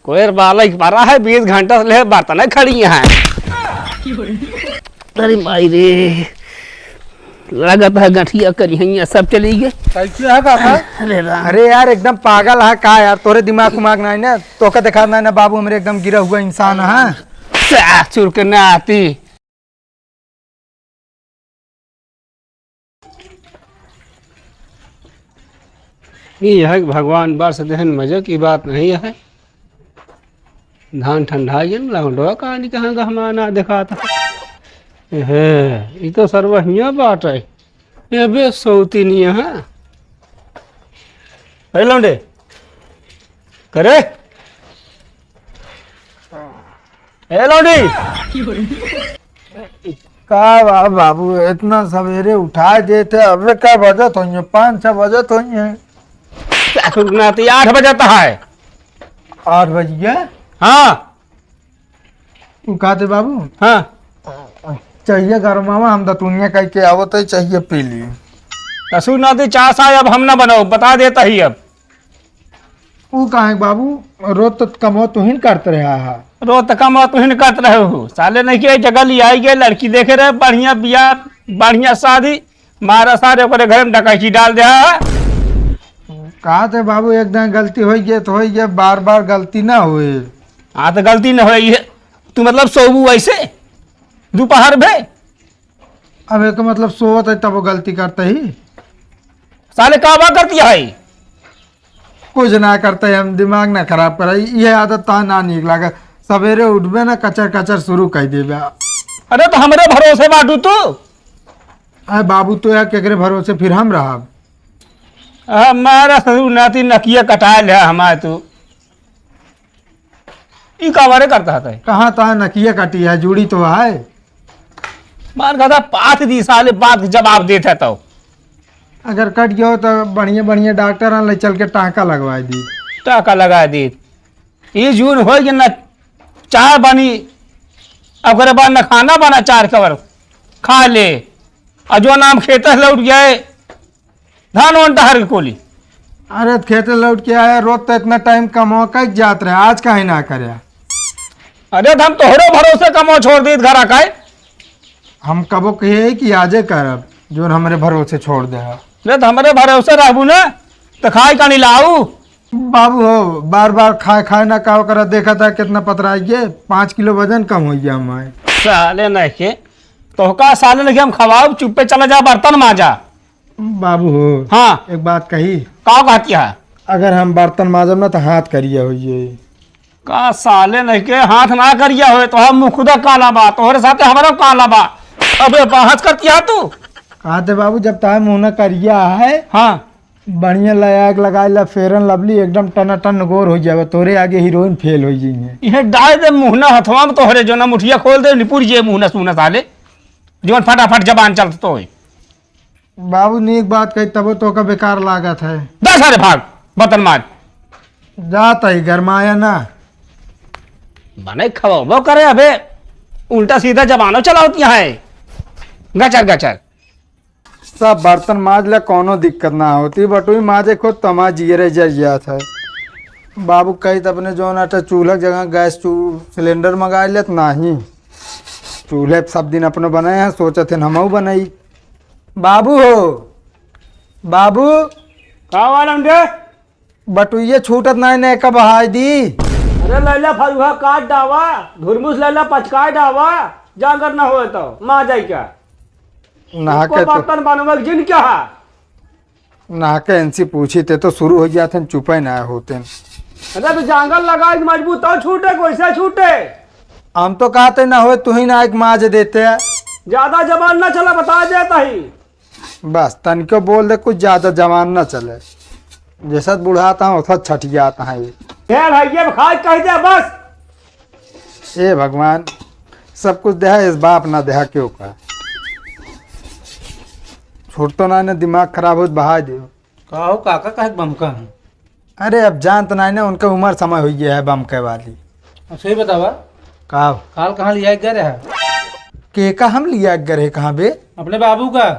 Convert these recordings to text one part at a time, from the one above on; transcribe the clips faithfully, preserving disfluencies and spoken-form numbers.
कोयर बालक परा है, बीस घंटा से ले बर्तन खड़ी है। अरे माई रे, लगत है गठिया करिहैया सब चली गए। कैसे है काका? अरे राम। अरे यार, एकदम पागल है का यार? तोरे दिमाग उमाग नहीं ना, तोका देखा नहीं ना बाबू, हमरे एकदम गिरा हुआ इंसान है। सासुर के नाती। ई है कि भगवान बरस देहन मजे की बात नहीं है। धान ठंडा गया ना, लौंडवा कहानी कहाँ गहमाना दिखाता। हे, ई तो सरवा हियाँ बाटे। ये बे सौती नहीं है। ए लौंडे, करे? ए लौंडी! का बा बाबू, इतना सवेरे उठाए देते, अबे का बजत होइए? पाँच छः बजत होइए। रुकना तो आठ बजत है। आठ बज गया? हाँ। तू कहते बाबू? हाँ। चाहिए गरमावा, हम दतुनिया कह के आवत है, चाहिए पी ली। कसू ना दी चाह साय, अब हम ना बनाओ, बता देता ही अब। ऊ काहे बाबू, रोज तो कमवा तुहिन करत रहा है। रोज तो कमवा तुहिन करत रहे हो। साले नहीं के जगह ले आई गए, लड़की देखे रहे, बढ़िया बियाह, बढ़िया शादी, मारा सारे ओकरे घर में डकैती डाल दे है। कहा थे बाबू, एक दिन गलती हो गई तो हो गई, बार बार गलती ना होए। हाँ तो गलती ना होए, ये तू मतलब सोबू ऐसे दोपहर में? अब एक मतलब सोवत है तब वो गलती करते ही। साले का बा करती है? कुछ ना करते, हम दिमाग ना खराब करे। ये आदत ता ना नीक लागे। सवेरे उठबे ना, कचर कचर शुरू कर देबे। अरे तो हमरे भरोसे बाटू तू। अरे बाबू, तो यार केकरे भरोसे फिर हम रहब? हमारा ससुर नाती नकिया कटाए ले हमारे तू। ई का बारे करता है तै? कहाँ ता नकिया कटी है, जुड़ी तो है। मार खाता पाथ दी साले, बात के जवाब देत है तो। अगर कट गयो तो बढ़िया बढ़िया डॉक्टर ले चल के टाँका लगवा दी। टाँका लगा दी। ई जून हो गया ना, चाय बनी, ओकरे बाद ना खाना बना, चार कवर खा ले, और जो नाम खेत से लौट गए, धान ओन डहर के कोली। अरे, खेते लौट के आया, रोज तो इतना टाइम कमवा के जात रहे, आज काहे ना करे? अरे, तो हम तोहरे भरोसे कमवा छोड़ दीत घर आके। हम कबो कहे कि आजे करब, जोन हमरे भरोसे छोड़ दे है। अरे, तो हमरे भरोसे रहबू ना, तो खाए का नहीं लाऊ? बाबू हो, बार बार खाए खाए ना का ओकरा, देखा था कितना पतरा गए, पाँच किलो वजन कम हो गया हमारे। साले नहीं के, तोहका साले नहीं के हम खवाऊ, चुप्पे चला जा, बर्तन माजा। बाबू हो, हाँ। एक बात कही। का कहती है? अगर हम बर्तन माजब ना तो हाथ करिया होइए। का साले नहीं के हाथ ना करिया होए, तो हम मुँह खुदा काला बा, तोहरे साथे हमारा काला बा। अबे बाहस करती है तू? कहते बाबू, जब तार मुँह ना करिया है, हाँ। बढ़िया लयाक लगाए ला Fair and Lovely, एकदम टनाटन गोर हो जावे, तोरे आगे हीरोइन फेल हो जाइए। ये डाल दे मुँह ना हथवा में तोहरे, जो ना मुठिया खोल दे, निपुर जे मुँह ना सूना साले, जो फटाफट जबान चलत तो है। बाबू, नीक बात कही, तबो तोका बेकार लागत है। जा सारे भाग, बर्तन माज। जात है, गरमाया ना। बने खवाबो करे अबे, उल्टा सीधा जबानो चलावती है, गचर गचर। सब बर्तन माज ले, कौनो दिक्कत ना होती, बटुई माजे खुद तमा जियरे जर जात है। बाबू कही त अपने जौन आटा चूल्हा के जगह गैस चू-, सिलेंडर मंगा लेत, नाही। चूल्हे पे सब दिन अपनो बनाए हैं, सोचत हैं हमहू बनाई। बाबू हो, बाबू। का वाला उनके? बटुइये छूटत नाई ने, कब हाय दी? अरे लैला फरुहा काट डावा, धुरमुस लैला पचकाय डावा, जागर न होए तो, माँ जाई क्या? नहा एको के तो बर्तन बनवे के जिन क्या है? नहा के इनसे पूछी ते तो शुरू हो जाते हैं, चुपे ना होते हैं। अरे तो जांगर लगाए के मजबूत तो छूटे, कैसे छूटे? हम तो कहते ना होए, तू ही ना एक माज देते हैं। ज्यादा जबान ना चला, बता देता ही। बस, तनिको बोल दे, कुछ ज्यादा जबान ना चले। जैसा बुढ़ाता है, वैसा छठियाता है ये। ढेर है, ये खाए कह दे बस। ए भगवान, सब कुछ देहा, इस बाप ना देहा, क्यों का? छोड़ तो ना, ने दिमाग खराब होत, बहाय दियो। का हो काका, काहे बमका है? अरे, अब जानत नाई ना, उनका उम्र समय हुई है बमके वाली। अच्छा, ये बतावा, का? काल कहाँ लिया गए रहा? के का हम लिया गए रहे, कहाँ बे? अपने बाबू का।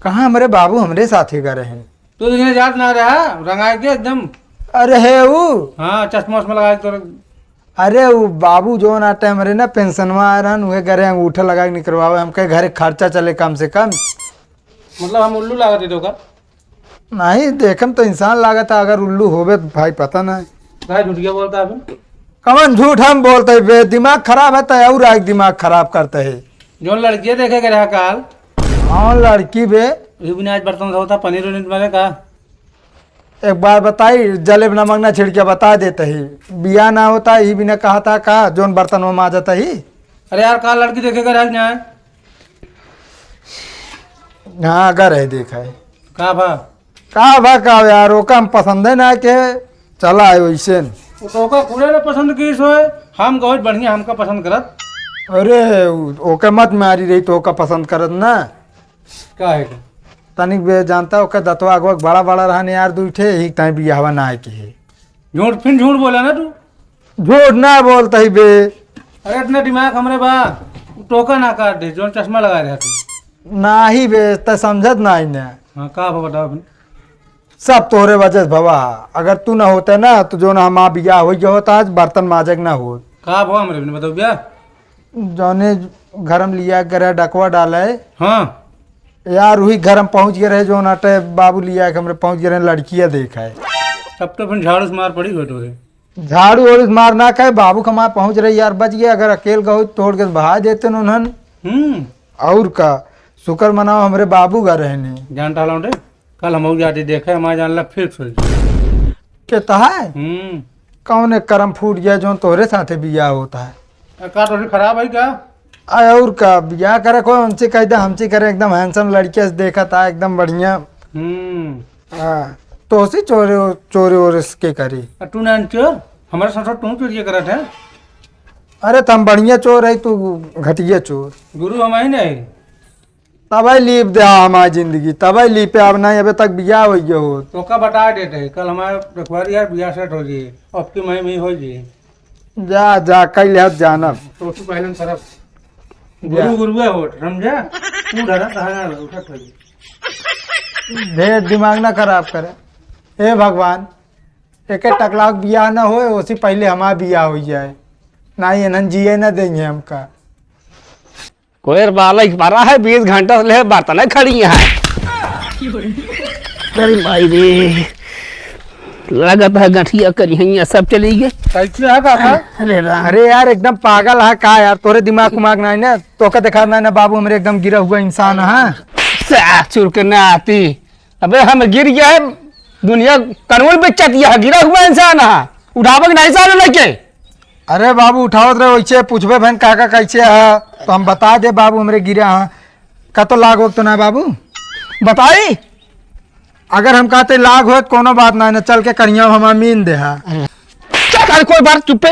कहाँ हमरे बाबू हमरे साथे गए रहे? तो इन्हें याद ना रहा, रंगा के एकदम। अरे हे ऊ? हाँ, चश्मा उश्मा लगा के तोर। अरे ऊ बाबू जौन आ टाइम रे ना पेंशनवा आए रहन, उहे घरे अंगूठा लगा के निकरवावे, हमके घरे खर्चा चले कम से कम। मतलब हम उल्लू लागत ही तो का? नहीं, देखम तो इंसान लागत है, अगर उल्लू होबे तो भाई पता नहीं। भाई झूठिया बोलता है अभी। कवन झूठ हम बोलते बे? दिमाग खराब है तो और आग दिमाग खराब करते है। जौन लड़किया देखे के रहा काल। हाँ, लड़की बे। ये भी आज बर्तन धोता, पनीर उनीर बने का? एक बार बताई, जलेब नमक ना छिड़के बता देते ही। बिया ना होता, ही भी ना कहा था का, जौन बर्तन वो माजता ही। अरे यार, का लड़की देखे के रहा कि ना? हाँ, अगर है, देखा है। का भा? का भा का यार, ओका हम पसंद है ना के, चला है वैसे न। वो तो ओका खुदे ने पसंद की सोए, हम बहुत बढ़िया, हमका पसंद करत। अरे, उ-, ओके मत मारी रही तो ओका पसंद करत ना। का है का? तनिक बे जानता, ओके दतवा अगवा बड़ा बड़ा रहने यार, दुई ठे, ही ताई बियाहवा ना आए के है। झूठ, फिर झूठ बोला ना तू। झूठ ना बोलता ही बे। अरे, इतना दिमाग हमरे बा, टोका ना काट दे, जौन चश्मा लगा रहा तू। नाही बे, त समझत नाही ना। हाँ, का बा बताओ फिर? सब तोहरे वजह से भवा। अगर तू ना होते ना, तो जौन हमार बियाह होइ गया होता, आज बर्तन माजक ना होत। का भवा हमरे बिन बताओ बिया? जौने घर में लिया के रहे, डकवा डाले। हाँ। यार, वही घर में पहुँच गए रहे, जौन अटे बाबू लिया के हमरे पहुँच गए रहे, लड़किया देखा है। तब तो फिर झाड़ू से मार पड़ी हो तो है। झाड़ू ओड़ू से मार ना खाए, बाबू के हमार पहुँच रही यार, बच गए। अगर अकेल गए होत, तोड़ के बहा देते न उन्हन। हम्म। और का, शुक्र मनाओ हमरे बाबू घर रहने। जानता लौटे, कल हम जाते देखे, हमारे जान ला फिक्स हो गया। के तहाय? हम्म। कौन एक करम फूट गया, जौन तोहरे साथे बियाह होता है? ए, का तोहरी खराब है का? आ, और का, बियाह करे कोई उनसे कह दे, हमसे करे, एकदम handsome लड़किया से देखा था, एकदम बढ़िया। हम्म। हाँ, तो उसी चोरे, चोरे और इसके करी। आ, तू ना चोर, हमारे साथ तू चोरिया करत है। अरे, तो हम बढ़िया चोर है, तू घटिया चोर। गुरु हम ही नहीं। तबे लीप दे हमारी जिंदगी, तबे लीपे। अब नहीं, अबे तक बियाह हो गया हो। तो का बता देते हैं, कल हमारे रखवारी है, बियाह सेट हो जाए, अब की मई में हो जाए। जा, जा, कई ले जानब। तो तू पहले तरफ जा। गुरु गुरुए हो, समझा? तू डरा, कहा ना, उठा था। ढेर दिमाग ना खराब करे। हे भगवान, एके टकला के बियाह ना होए, ओसी पहले हमार बियाह हो जाए। ना, ये नन जिए ना देंगे हमका। कोयर बालक भरा है, बीस घंटा से ले बर्तन खड़ी है। अरे माई रे, लगत है गठिया करी है, सब चली गए। कैसे है काका? अरे राम। अरे यार, एकदम पागल है का यार, तोरे दिमाग उमाग ना है ना, तोका देखा ना, ना बाबू, हमरे एकदम गिरा हुआ इंसान है। सासुर के नाती, अबे हम गिर गया है, दुनिया कानून बेचत यह गिरा हुआ इंसान है, उठावे के नहीं साले लेके। अरे बाबू, उठावत रहे, वैसे पूछबे बहन काका कैसे है, तो हम बता दे बाबू, हमरे गिरा है। का तो लाग वक्त ना बाबू? बताई। अगर हम कहते लाग होत, कोनो बात ना, ना चल के करिया हम अमीन दे हा। अरे, चल, अरे कोई बात, चुप्पे।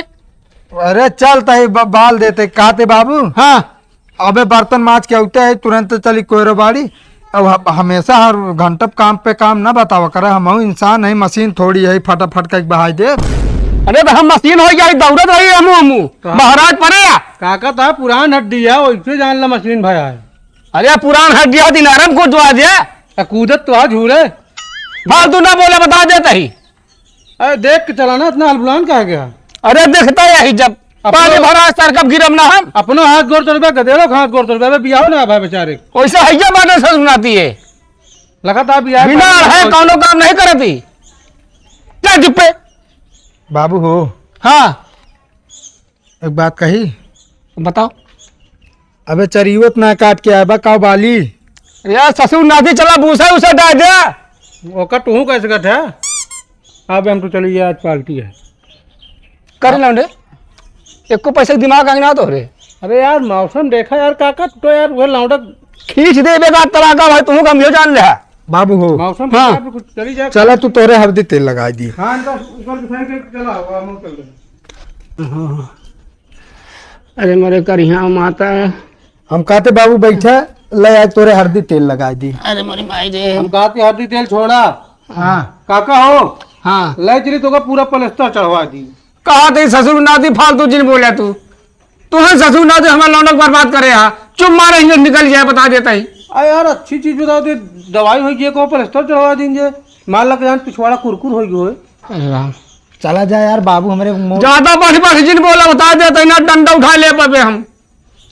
अरे चल तही ब-, बाल देते, कहते बाबू। हाँ। अबे बर्तन माज के आउते है, तुरंत चली कोयरो बाड़ी। अब ह-, हमेशा हर घंटा काम पे काम ना बतावा करे, हमहू इंसान है, मशीन थोड़ी है, फटाफट कहीं बहाई दे। अरे तो हम मशीन हो गया, दौड़त रही हमू, हमू। तो महाराज परे आ। काका तो पुरान हड्डी है, वैसे जान ला मशीन भया है। अरे पुरान हड्डी है, दिन आराम को दुआ दे। आ कूदत तो आज हूँ रे। फालतू ना बोले, बता देता ही। अरे देख के चला ना, इतना हलबुलान काहे गया? अरे देखता यही जब अपनो पानी भरा सर कब गिरम ना हम। अपनो हाथ गोड़ तोड़बे, गदेलो के हाथ गोड़ तोड़बे, अबे बियाह ना भाई बेचारे। वैसे हैया बाटे ससुर नाती है। लगातार बियाह बिना है, कौनो काम नहीं करती। क्या चुप्पे? बाबू हो। हाँ। एक बात कही। बताओ। अबे चरियो त ना काट के आए बा, काव बाली? अरे यार, ससुर नाती चला, भूसा उसा डाल दे। ओकर तू कह सकत है? अब हम तो चली गए, आज पार्टी है। कर लौंडे, एको पैसे के दिमाग आगे ना तो रे। अरे यार, मौसम देखा यार, काका, तू तो यार, वह लौंडा खींच दे बेकार तराका भाई, तू कम यो जान ले। बाबू हो। मौसम हाँ। खराब है, कुछ चली जाए। चला, तू तोरे हरदी तेल लगाई दी। हाँ, तो ऊपर के साइड से चला हुआ, हम चल रहे हैं। हाँ। अरे मोरे करिया माता। हम कहते बाबू बैठा, ले आज तोरे हरदी तेल लगाई दी। अरे मोरे माई रे। हम कहते हरदी तेल छोड़ा। हाँ। काका हो। हाँ। ले चली तो का पूरा प्लास्टर चढ़वा दी। कहा थे ससुर नाती, फालतू जिन बोला तू। तू है ससुर नाती, हमारे लौंडक बर्बाद करे हा। चुप मारे ही निकल जाए, बता देता ही। आ यार, अच्छी चीज बताओ तो, दवाई हो गई, को प्लास्टर चढ़वा दीजिए। मान ला के जान पिछवाड़ा कुरकुर हो गयो है। अरे राम। चला जा यार बाबू, हमरे मो- ज्यादा बढ़ बढ़ जिन बोला, बता दे, तो इन्हें डंडा उठा ले पाबे हम।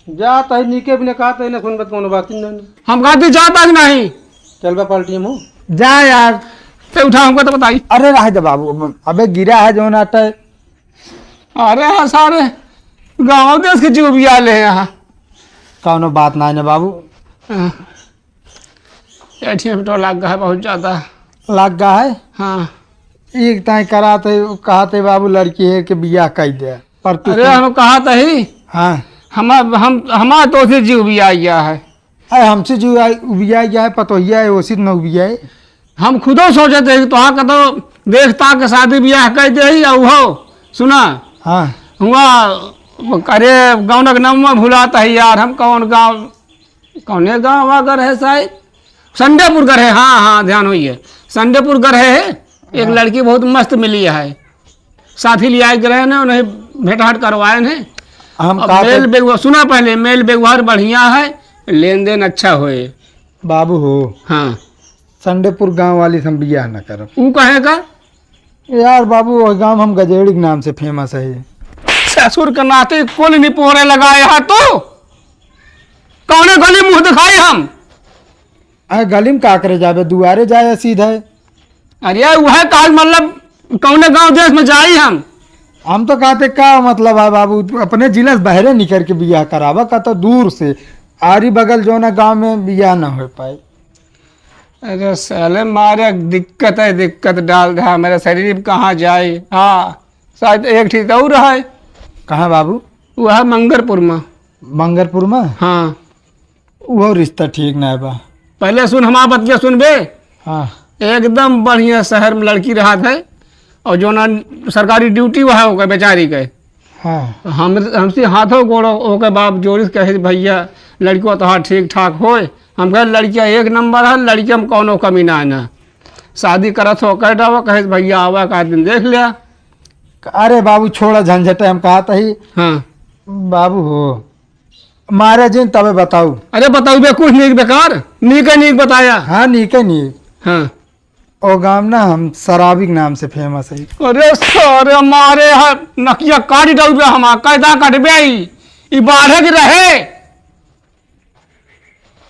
जा, तही नीके बिने कहा, तही ना सुनबत कोनो बात नहीं। हम कहती जाता कि नहीं? चल बा पार्टी में। जा यार। ते उठा हमको तो बताई। अरे रह दे बाबू, अबे गिरा है जो ना अटे। अरे हाँ सारे गाँव देश के जीव भी आले हैं यहाँ। कौनो बात ना है ना बाबू। हाँ। एटीएम तो लाग गा है बहुत ज्यादा। लाग गा है? हाँ। एक ताई करा थे, कहा थे बाबू लड़की है के बियाह कर दे। पर तू अरे तो हम कहा थे ही। हाँ। हम, हम, हमारा तो से जीव भी आ गया है। अरे हमसे जीव आ, उबिया गया है, पतोहिया है, ओसित न उबिया है। हम खुदो सोचे थे कि तोहा कतो देख ताक के शादी बियाह कर दे ही, और हो, सुना। हाँ। हुआ, अरे, गाँव का नाम भुलाता है यार, हम कौन गाँव कौने गाँव वा घर है साहब? संडेपुर घर है, हाँ, हाँ, ध्यान होई है। संडेपुर घर है, एक हाँ। लड़की बहुत मस्त मिली है। साथी लिया के रहे ने, उन्हें भेंटाहट करवाए ने। हम अब का मेल तो बेगवा-, सुना पहले, मेल व्यवहार बढ़िया है, लेन देन अच्छा होए। बाबू हो। हाँ। संडेपुर गाँव वाली से हम बियाह न करब। ऊ कहे का? यार बाबू, वह गाँव हम गजेड़ी के नाम से famous है। ससुर के नाते कुल निपोरे लगाए हा तू। कौने गली मुँह दिखाई हम? अरे गली में का करे जाबे, दुआरे जाए सीधे। अरे वह काल मतलब कौने गाँव देश में जाई हम? हम तो कहते का मतलब है बाबू, अपने जिला से बहरे निकल के बियाह करावा, का तो दूर से आरी बगल जो ना गाँव में बियाह ना हो पाए। अरे साले मारे दिक्कत है, दिक्कत डाल दे मेरे शरीर पे, कहाँ जाए? हाँ, शायद एक ठीक और है। कहाँ बाबू? वो है मंगरपुर में। मंगरपुर में? हाँ। वो रिश्ता ठीक ना है बा। पहले सुन, हमार बतिया सुन बे। हाँ। एकदम बढ़िया शहर में लड़की रहत है, और जो ना सरकारी ड्यूटी वह है ओकर बेचारी के। हाँ। हम, हमसे हाथों गोड़ो ओके बाप जोरिस कहे, "भैया, लड़कियों तोहार ठीक ठाक होए।" हम कहे, "लड़किया एक नंबर है, लड़किया में कौनो कमी ना है ना।" शादी करत हो कह डावा, कहे, "भैया, आवा का दिन देख लिया।" अरे बाबू, छोड़ा झंझट, हम कहा तही। हाँ। बाबू हो, मारे जिन तबे बताऊ। अरे बताऊ बे, कुछ नहीं बेकार, नीक है नीक बताया। हाँ, नीक है नीक। हाँ। ओ गाँव ना हम शराबी के नाम से famous है। अरे सारे मारे है, नकिया काट डाल बे हमार, कैदा काट बे ई, ई बाढ़े के रहे।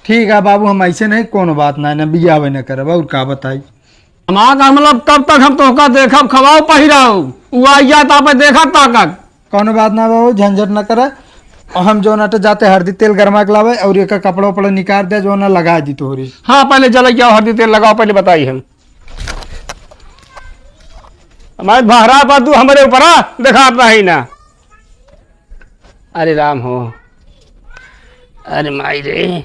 ठीक है बाबू, हम ऐसे नहीं, कोनो बात ना, ना बियाह न करब, और का बताई। हमार का मतलब, कब तक हम तोहका देखब, खवाओ पहिराओ, उ आ जाए तो आप देखा ताकत। कोनो बात ना बाबू, झंझट न करे। और हम जो ना तो जाते हरदी तेल गरमा के लावे और एक कपड़ा उपड़ा निकाल दे, जो ना लगा दी तोहरी। हाँ, पहले जला क्या हरदी तेल लगाओ, पहले बताई हम। हमारे बहरा पर तू हमारे ऊपर आ, दिखात नहीं ना। अरे राम हो, अरे माई रे,